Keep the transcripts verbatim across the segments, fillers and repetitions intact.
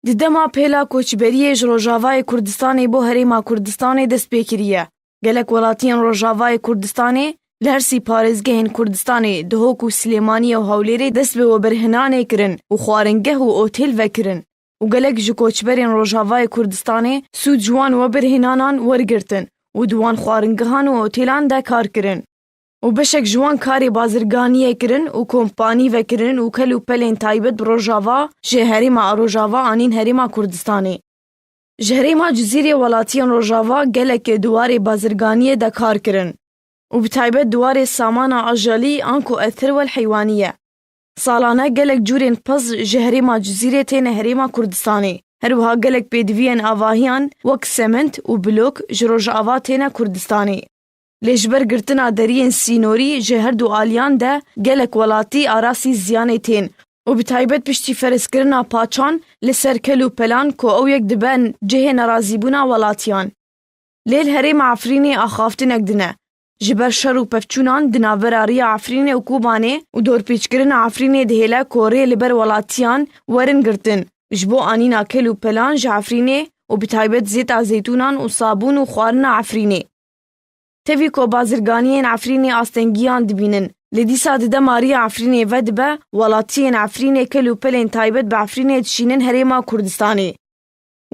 Di dema pêla koçberiyê ji Rojavayê Kurdistanê bo Herêma Kurdistanê dest pê kiriye, gelek welatiyên Rojavayê Kurdistanê li her sî parêzgehên Kurdistanê, Duhok û Silêmaniyê û Hewlêrê dest bi webirhinanê kirin û xwaringeh û otêl vekirin û gelek ji koçberên Rojavayê Kurdistanê sûd ji wan webirhinanan wergirtin û di wan xwaringehan û otêlan de kar kirin. û beşek ji wan karê bazirganiyê kirin û kompanî vekirin û kel û pelên taybet bi Rojava ji herêma Rojava anîn herêma Kurdistanê. Ji herêma Cizîrê welatiyên Rojava gelekê di warê bazirganiyê de kar kirin û bi taybet di warê samana ajalî anku etir wel heywanî ye. Salane gelek cûrên piz ji herêma Cizîrê têne herêma Kurdistanê. Her wiha gelek pêdiviyên avahiyan wek sement û blok ji Rojava têne Kurdistanê. Lê ji ber girtina deriyên sînorî ji her du aliyan de gelek welatî arasî ziyanê tên û bi taybet piştî ferezkirina paçan li ser kel û pelan ku ew yek dibe cihê nerazîbûna welatiyan. Lê li herêma Efrînê axaftinek dine. Ji ber şer û pevçûnan di navbera riya Efrînê û Kobanê û dorpêçkirina Efrînê dihêle ku rê li ber welatiyan werin girtin ji bo anîna kel û pelan ji Efrînê û bi taybet zêta zeytûnan û sabûn û xwarina Efrînê. Tevî ku bazirganiyên Efrînê astengiyan dibînin, lê dîsa di dema riya Efrînê vedibe, welatiyên Efrînê kel û pelên taybet bi Efrînê dişînin herêma Kurdistanê.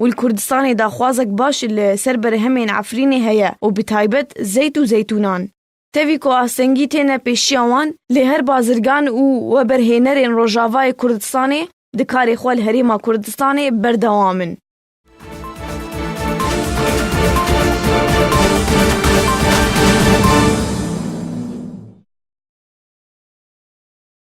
Û li Kurdistanê daxwazek baş li ser berhemên Efrînê heye û bi taybet zeyt û zeytûnan. Tevî ku astengî têne pêşiya wan, lê her bazirgan û weberhênerên Rojavayê Kurdistanê di karê xwe li herêma Kurdistanê berdewam in.